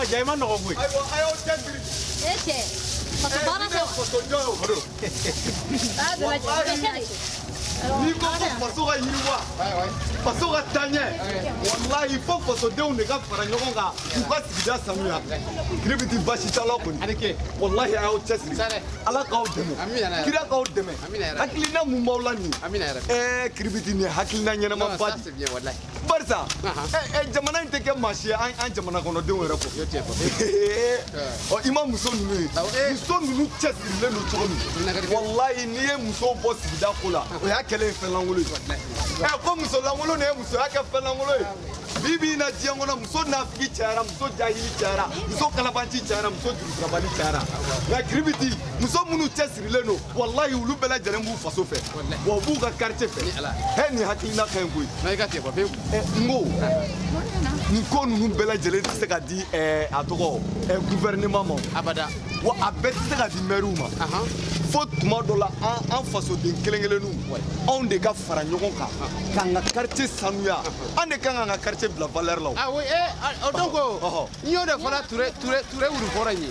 Non, ja i ma nɔgɔn koyi. Ayiwa, a y'aw cɛsiri. E cɛ, faso baara Ɛ, ni ne tɛ ye faso jɔ ye o. Walahi, n'i ko ko faso ka yiriwa, faso ka taaɲɛ, walahi, fo fasodenw de ka fara ɲɔgɔn kan k'u ka sigida sanuya. Kiribiti, basi t'a la kɔni. Walahi, a y'aw cɛsiri, Ala k'aw dɛmɛ, kira k'aw dɛmɛ. Hakilina mun b'aw la nin ye? Ɛɛ, Kiribiti, nin ye hakilina ɲɛnamaba di, barisa ɛ jamana in tɛ kɛ maa si ye an jamana kɔnɔdenw yɛrɛ kɔ. Ɔ, i ma muso ninnu ye, muso ninnu cɛsirilen don cogo min, walahi, n'i ye musow bɔ sigida ko la, o y'a kɛlen ye fɛn lankolon ye. Ɛ, ko muso lankolon de ye musoya kɛ fɛn lankolon ye. Bi bi in na, diɲɛ kɔnɔ, muso nafigi cayara, muso jahili cayara, muso kalabanci cayara, muso jurusarabali cayara. Nka Kiribiti, muso minnu cɛsirilen don, walahi, olu bɛɛ lajɛlen b'u faso fɛ, wa u b'u ka quartier fɛ. Hɛ, nin hakilina ka ɲi koyi. Ɛ, n ko nin ko ninnu bɛɛ lajɛlen tɛ se ka di, ɛ, a tɔgɔ, ɛ, gouvernement ma o. Abada. Wa a bɛɛ tɛ se ka di maires ma. Fo tuma dɔ la, an fasoden kelen kelenninw, anw de ka fara ɲɔgɔn kan k'an ka quartier sanuya. An de kan k'an ka quartier bila valeur la o. Ah oui, eh, donc n y'o de fɔla Ture, Ture, Ture wuru fɔra in ye.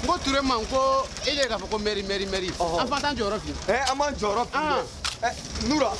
N ko Ture ma, n ko e de k'a fɔ ko mairie, mairie, mairie. An fana t'an jɔyɔrɔ fi. Ɛ, an b'an jɔyɔrɔ fi dɛ. Ɛ, Nura,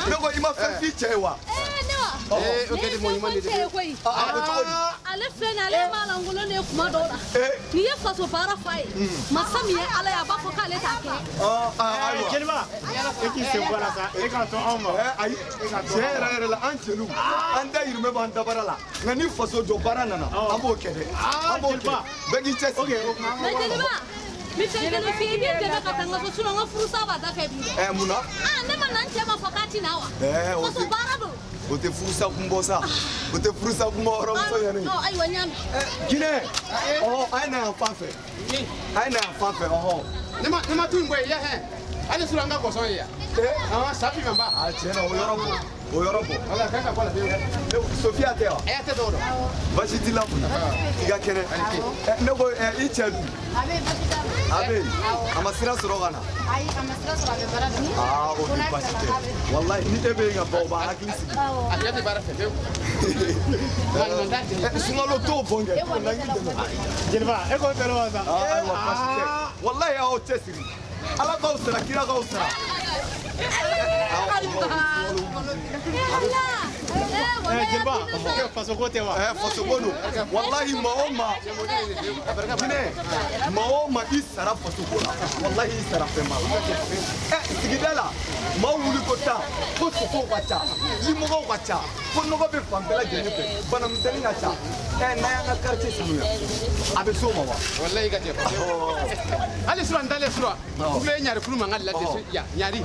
ne ko i ma fɛn f'i cɛ ye wa? Ee, ne wa? Eh, o kɛlen mɔgɔ ɲuman de Ne ye fɛn fɔ n cɛ ye koyi. A ko cogo di? Ale filɛ nin ye, ale b'a lankolon de ye kuma dɔw la. N'i ye faso baara f'a ye, masa min ye Ala ye, a b'a fɔ k'ale t'a kɛ. Ayiwa. Jeliba, e k'i sen bɔ a la sa, e k'a to anw ma. Ɛ, ayi, tiɲɛ yɛrɛ yɛrɛ la, an jeliw, an dayirimɛ b'an dabara la, nka ni faso jɔ baara nana, an b'o kɛ dɛ, an b'o kɛ. Bɛɛ k'i cɛsiri. Mais jeliba, n bɛ fɛn kelen f'i ye, i b'i dɛmɛ ka taa n ka so, sinon n ka furusa b'a da fɛ bi dɛ. Ɛ, mun na? Ah, ne ma na n cɛ ma fɔ k'a ti na wa? Ɛ, o Faso tɛ baara don. O tɛ furusa kun bɔ sa, o tɛ furusa kun bɔ, hɔrɔnmuso yɛrɛ. Ɔ, ayiwa, n y'a mɛn. Jinɛ, ɔhɔ, a ye na yan fan fɛ, a ye na yan fan fɛ, ɔhɔ. Ne ma tu in bɔ yen, ya hɛn. Hali sura an ka gɔsɔn ye yan. Ah, sa fi ba. A tiɲɛ na, o yɔrɔ bɔ, o yɔrɔ bɔ. Wala k'a ka bɔ a la pewu. Sofiya tɛ wa? A y'a tɛ dɔw dɔn. Basi t'i la kɔni, i ka kɛnɛ. Ɛ, ne ko, ɛ, i cɛ dun? A bɛ, basi t'a la. A bɛ yen? A ma sira sɔrɔ ka na? Ayi, a ma sira sɔrɔ, a bɛ baara la. Aa, o tɛ basi tɛ, walayi, ni e bɛ yen ka ban, o b'a hakili sigi. A cɛ tɛ baara fɛ pewu. Ɛ, sunkalo t'o bɔn kɛ, o na k'i dɛmɛ. Jeliba, e k'o tɛ ne ma sa. Aa, ayiwa, basi tɛ, walayi, aw cɛsiri, Ala k'aw sara, kira k'aw sara. Ɛ, jeliba, faso ko tɛ wa? Ɛ, faso ko don, walahi. Maa o maa, Jinɛ, maa o maa i sara faso ko la, walahi, i sara fɛn b'a la. Ɛ, sigida la, maaw wuli ko tan ko sosow ka ca, limɔgɔw ka ca, ko nɔgɔ bɛ fan bɛɛ lajɛlen fɛ, banamisɛnnin ka ca. Ɛ, n'an y'an ka quartier sanuya, a bɛ s'o ma wa? Walayi, ka tɛ. Hali sura n dalen sura. N filɛ ɲari kulu mankan de la ten yan, ɲari.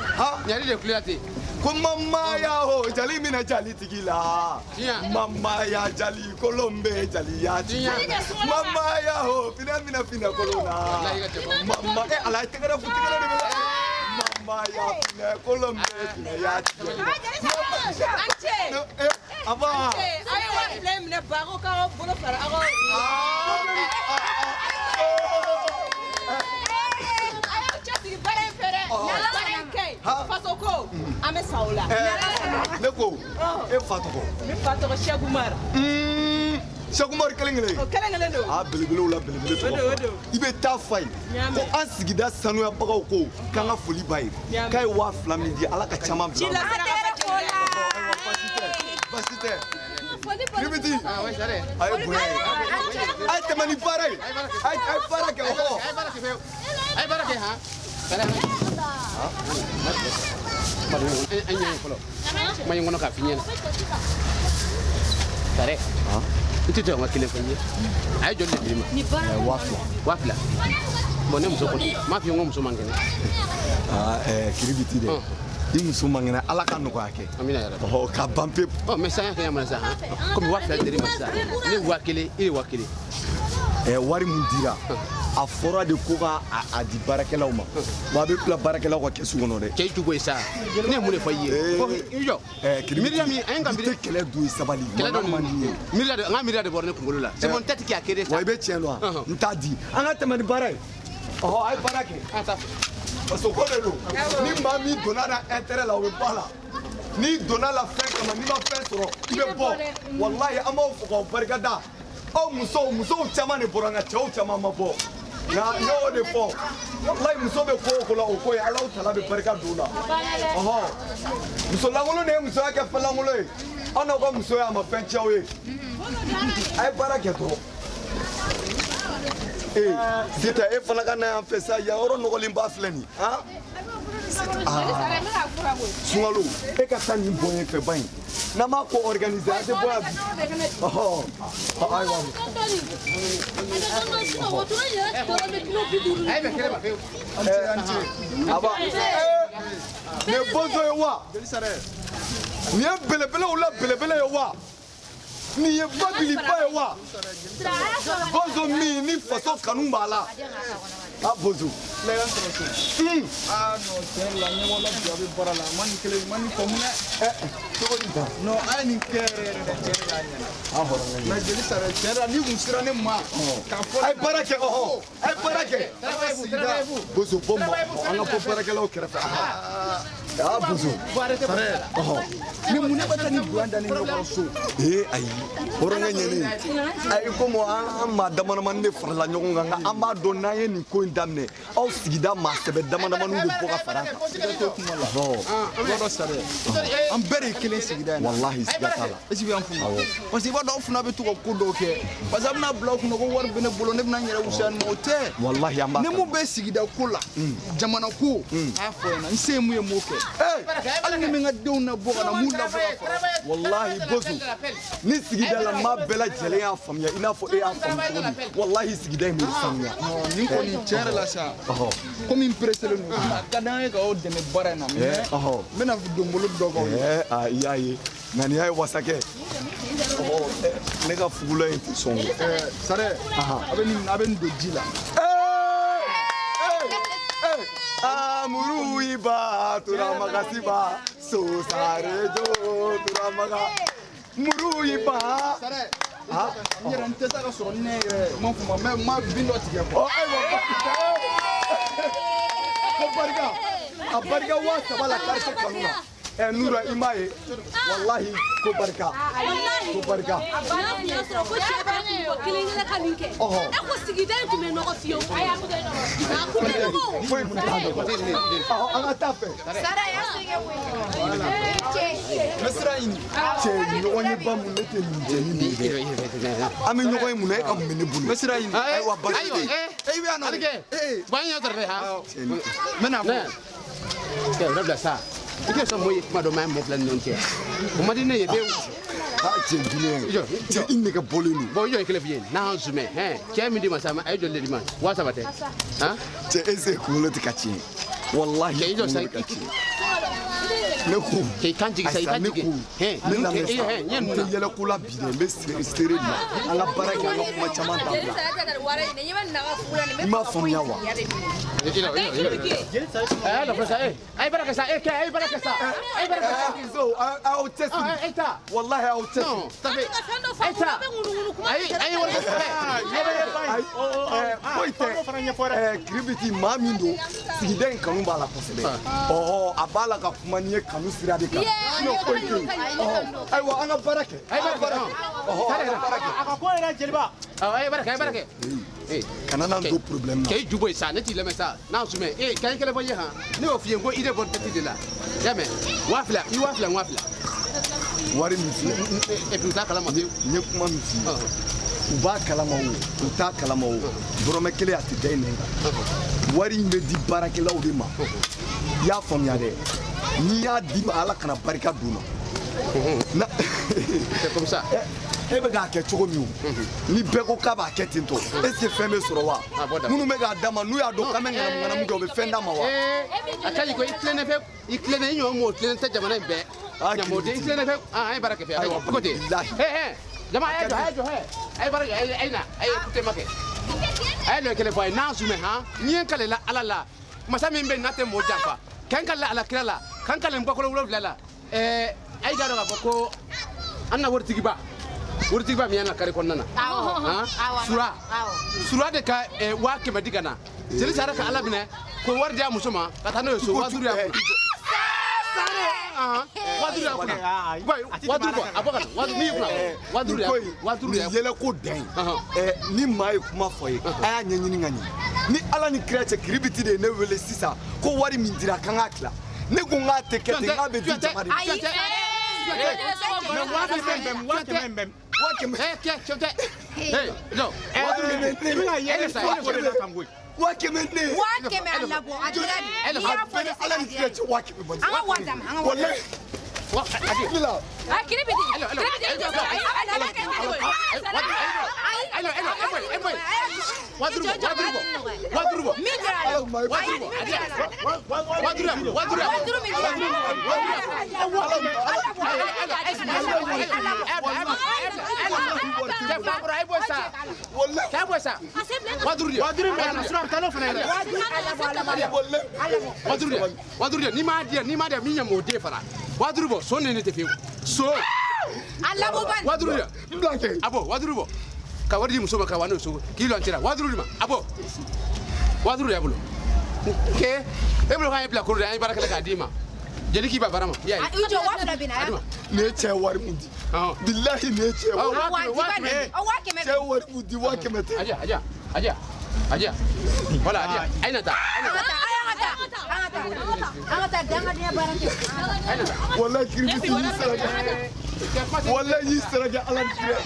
Ɲari de kulela ten. Ko mamaya ho jali minɛ jali tigi la, mamaya jali kolon bɛ jaliya tigi, mamaya ho finɛ minɛ finɛ kolon na, mama. E Ala, tɛgɛrɛ fo, tɛgɛrɛ de bɛ la. Mamaya finɛ kolon bɛ finɛya tigi. An cɛ. Aba. A ye 20,000 in minɛ ba ko k'aw bolo fara aw ka. A y'aw cɛsiri baara in fɛ dɛ. Baara in ka ɲi. Faso ko, an bɛ sa o la. Ne ko, e fa tɔgɔ? Ne fa tɔgɔ Sɛku Umaru. Sɛku Umaru kelen kelen. O kelen kelen don. A belebelew la belebele O don, o tɔgɔ. don. I bɛ taa fa ye ko an sigida sanuyabagaw ko k'an ka foli b'a ye, k'a ye 2000 min di, Ala ka caman Ci bila. la sera ka fɔ jeli la. Basi tɛ. Kiribiti, a ye bonya ye, a ye tɛmɛ ni baara ye, a ye baara kɛ, ɔhɔ. A ye baara kɛ pewu. A ye baara kɛ han. An ɲɛ fɔlɔ. Kuma in kɔnɔ k'a f'i ɲɛna. Tare. N tɛ to ka kelen fɔ n ye. A ye joli de d'i ma? 2000. 2000. Bon, ne muso kɔni, n m'a f'i ye n ko muso man kɛnɛ. Aa, ɛɛ, Kiribiti dɛ, i muso man kɛnɛ, Ala ka nɔgɔya kɛ. Amina yarabi. Ɔhɔ, ka ban pewu. Ɔ, mais sisan an y'a kɛ ɲa sisan han. Komi 2000 dir'i ma sisan. Ne 1000, e ye 1000. Ɛ, wari min dira, a fɔra de ko ka a di baarakɛlaw ma, wa a bɛ bila baarakɛlaw ka kɛsu kɔnɔ dɛ. Cɛ, i jugu ye sa. Ne ye mun de fɔ i ye? Ko i jɔ. Ɛ, Kiribiti, Miiriya min, an ye ka i tɛ kɛlɛ don, i sabali. Kɛlɛ dɔ mankan man di n ye. Miiriya de, n ka miiriya de bɔra ne kunkolo la. C'est mon tête qui a créé ça. Wa i bɛ tiɲɛ dɔn wa? N t'a di, an ka tɛmɛ ni baara ye. Ɔhɔ, a ye baara kɛ. An ta. Parce que ko de don, ni maa min donna la intérêt la, o bɛ bɔ a la. N'i donna la fɛn kama, n'i ma fɛn sɔrɔ, i bɛ bɔ. Walahi, an b'aw fo k'aw barikada. Aw musow caman de bɔra nka cɛw caman ma bɔ. Nka n y'o de fɔ. Walayi muso bɛ ko o ko la o ko ye Alahu taala bɛ barika don o la. Ɔhɔn. Muso lankolon de ye musoya kɛ fɛn lankolon ye. Aw n'aw ka musoya a ma fɛn tiɲɛ aw ye. A ye baara kɛ dɔrɔn. Ee Sita e fana ka na yan fɛ sa yan yɔrɔ nɔgɔlen ba filɛ nin ye. Han? Sunkalo e ka taa nin bɔn yen fɛ ba in n'an m'a ko organiser an tɛ bɔ yan bi. Ɔhɔn ayiwa. Aba nin ye bozo ye wa? Nin ye belebelew la belebele ye wa? Nin ye babiliba ye wa? Bozo min ni faso kanu b'a la. A bozo. Ah non, tiɲɛ yɛrɛ la n ɲɛ b'aw la bi aw bɛ baara la, ma nin kelen ma nin faamu dɛ. Cogo di tan? Non, a ye nin kɛ yɛrɛ yɛrɛ de tiɲɛ yɛrɛ la a ɲɛna. An hɔrɔnkɛ. Mais jeli sara tiɲɛ yɛrɛ la n'i kun sera ne ma. K'a fɔ A ye baara kɛ ɔhɔn. A ye baara kɛ. Bozo bɔ ma an ka bɔ baarakɛlaw kɛrɛfɛ. Ah bozo. Ɔhɔn. Mais mun ne bɛ taa nin bonya da ne ɲɛkɔrɔ so? Ee ayi hɔrɔnkɛ ɲɛnen ayi komi an maa damadamanin de farala ɲɔgɔn kan nka an b'a dɔn n'an ye nin ko in daminɛ aw sigida maa sɛbɛ damadamaninw bɛ bɔ ka fara an kan. Siga t'o kuma la. I b'a dɔn Sare, an bɛɛ de ye kelen sigida in na. Walahi siga t'a la. Est-ce que i b'an faamu? Parce que i b'a dɔn aw fana bɛ to ka ko dɔw kɛ. Parce que a bɛna bila aw kunna ko wari bɛ ne bolo ne bɛna n yɛrɛ wusaya nin ma o tɛ. Walahi an b'a. Ni mun bɛ sigida ko la, jamana ko, a y'a fɔ n ɲɛna n se ye mun ye n b'o kɛ. Hali ni min ka denw na bɔ ka na mun labɔ ka fara. Walahi bozo ni sigida la maa bɛɛ lajɛlen y'a faamuya i n'a fɔ e y'a faamu cogo min walahi sigida in bɛ sanuya. Nin kɔni tiɲɛ yɛrɛ la sa komi n pereselen don a ka d'an ye k'aw dɛmɛ baara in na mais n bɛna donbolo dɔ k'aw ye. I y'a ye ŋaniya ye wasa kɛ. Ne ka fugula in tɛ sɔn o. Sare a bɛ nin don ji la. Amuru iba turamaga siba sosarejo turamaga muru iba. Sare n yɛrɛ n tɛ se ka sɔrɔ ni ne yɛrɛ ma fɔ ma n ma bin dɔ tigɛ quoi. Ayiwa ko barika a barika 3000 la quartier kanu na. Nura i m'a ye walahi ko barika ko barika. N'a kun y'a sɔrɔ ko cɛ bɛ kun kelen kelen ka nin kɛ. E ko sigida in tun bɛ nɔgɔ fiyewu. A kun bɛ nɔgɔ o. Foyi kun t'a nɔgɔ. An ka taa fɛ. Sara y'a sɛgɛn koyi. N bɛ sira ɲini. Cɛ ɲɔgɔn ye ba mun ne tɛ nin jɛ ni nin ye. An bɛ ɲɔgɔn ye mun na e ka mun bɛ ne bolo. N bɛ sira ɲini. Ayiwa basi tɛ yen. E bɛ yan nɔ. Alikɛ. Ba in y'a sɔrɔ dɛ han. N bɛ na fɔ. Kɛ o dabila sa. I tɛ sɔn mɔgɔ ye kuma dɔ ma mɔgɔ fila ni ɲɔgɔn cɛ. O man di ne ye pewu. Ah cɛ Julien cɛ i nɛgɛ bɔlen don. Bon i jɔ ye kelen f'i ye n'an zumɛ hɛn cɛ min di ma sa a ye joli de di ma 3000 tɛ. Han? Cɛ est ce que kunkolo tɛ ka tiɲɛ? Walahi Cɛ i jɔ sa kunkolo ka tiɲɛ. Ne ko Cɛ i kan jigin sa i kan ne jigin. ko Hɛn ne lamɛn sa hɛn n ye n ninnu tɛ na. yɛlɛ ko la bi dɛ n bɛ seere de la an ka baara kɛ an ka kuma caman dabila. I m'a faamuya wa? A y'a lafɔ sa a ye baara kɛ sa e kɛ a ye baara kɛ sa a ye baara kɛ sa. Muso aw cɛsiri. E ta. Walahi aw cɛsiri. Non ça fait. An ka fɛn dɔ faamu a bɛ ŋunuŋunu kuma Ayi ayi wari kɛ Ayi foyi tɛ kiribiti maa min don sigida in kanu b'a la kosɛbɛ. Ɔhɔ a b'a la ka kuma n'i ye kanu sira de kan. Sinon foyi tɛ yen. Ɔhɔ ayiwa an ka baara kɛ. A ye baara kɛ. Ɔhɔ an ka baara kɛ. A ka ko yɛrɛ jeliba. Awɔ a ye baara kɛ a ye baara kɛ. Kana n'an don problème na. K'e ju bɔ yen sa ne t'i lamɛn sa n'a sumɛ ee k'an ye kɛlɛ fɔ i ye han ne y'o f'i ye n ko i de bɔ tɛti de la i y'a mɛn 2000 i 2000 n 2000. Wari min filɛ. Et puis u t'a kalama fiyewu. N ye kuma min f'i ye. U b'a kalama o u t'a kalama o dɔrɔmɛ kelen a tɛ da i nɛn kan. Wari in bɛ di baarakɛlaw de ma. I y'a faamuya dɛ. N'i y'a di ma Ala kana barika don na. C'est comme ça. E bɛ k'a kɛ cogo min o ni bɛɛ ko k'a b'a kɛ ten tɔ est ce que fɛn bɛ sɔrɔ wa minnu bɛ k'a d'a ma n'u y'a dɔn k'an bɛ ŋanamu ŋanamu kɛ u bɛ fɛn d'a ma wa. A ka ɲi ko i tilennen fɛ i tilennen i ɲɔgɔn mɔgɔ tilennen tɛ jamana in bɛɛ. Ɲamɔgɔden i tilennen fɛ an ye baara kɛ fɛ ayiwa ko ten. Jama a ye jɔ a ye jɔ a ye baara kɛ a ye na a ye écouter ma kɛ. A ye lɔ kelen fɔ a ye n'a sumɛ han ni ye n kalela Ala la masa min bɛ yen n'a tɛ mɔgɔ janfa k'an kalela Ala kira la k'an kalen bɔkolo 7 la a ye k'a dɔn k'a fɔ ko an na waritigiba. Waritigiba min y'an ka kari kɔnɔna na. Sura Sura de ka 100 000 di ka na. Jeli sara ka Ala minɛ k'o wari di a muso ma ka taa n'o ye so 5000 y'a bolo. sare 5 ya kunna 5 bɔ a bɔ ka na 5 min kunna 5 ya 5 ya nin yɛlɛko dan ye ni maa ye kuma fɔ ye a y'a ɲɛɲini ka ɲɛ ni Ala ni kira cɛ kiribiti de ye ne wele sisan ko wari min dira k'an k'a tila ne ko n k'a tɛ kɛ ten n k'a bɛ di jama de ma. Ayi mais 100 100 hey non 500 i bɛna yɛlɛ fo de la tan koyi. 500 ne. 500 a labɔ a dira de. N'i y'a fɔ de Ala ni kira cɛ 500 bɔ. An ka waa d'a ma an ka waa d'a ma. Walayi. Bismillah. Ah kiribiti. Kiribiti. 5 bɔ Min dira la. 5 bɔ 5 bɔ 5 min dira la. 5 ni m'a di ni m'a di min ɲɛ m'o den fara 5 bɔ so ne tɛ fiyewu so A labɔ bani. 5 de a bɔ 5 bɔ ka wari di muso ma ka wa n'o so k'i lɔ n cɛla 5 de ma a bɔ 5 de y'a bolo ke e bolo k'an ye bila koro de an ye baara kɛlɛ k'a d'i ma jeli k'i ba baara ma i y'a ye I jɔ 2000 bɛ na. Nin ye cɛ wari mun di bilahi nin ye cɛ wari Waa cɛ wari mun di 500 tɛ. Aja aja aja aja voilà aja ayi na taa An ka taa dangadenya baara kɛ. Walayi kiribiti y'i saraka walayi y'i saraka Ala ni kira.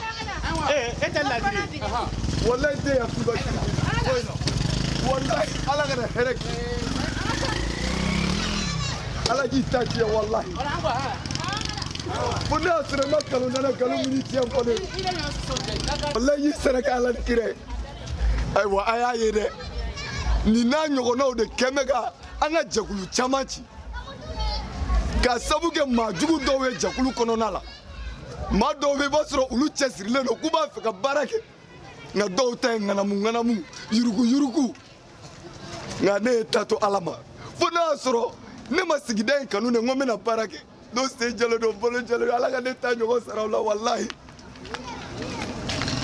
E tɛ ladiri. Walayi tɛ yafa i ma kiribiti walayi Ala kana hɛrɛ k'i Ala k'i ta tiɲɛ walayi. Fo ne y'a sɔrɔ i ma nkalon da ne nkalon min ni tiɲɛ fɔ ne. Walayi y'i saraka Ala ni kira. Ayiwa a y'a ye dɛ nin n'a ɲɔgɔnnaw de kɛn bɛ ka an ka jɛkulu caman ci k'a sabu kɛ maa jugu dɔw ye jɛkulu kɔnɔna la maa dɔw bɛ i b'a sɔrɔ olu cɛsirilen don k'u b'a fɛ ka baara kɛ nka dɔw ta ye ŋanamu ŋanamu yuruku yuruku nka ne ye ta to Ala ma fo n'a y'a sɔrɔ ne ma sigida in kanu de n ko n bɛna baara kɛ n'o sen jɛlen don bolo jɛlen don Ala ka ne ta ɲɔgɔn sara o la walahi.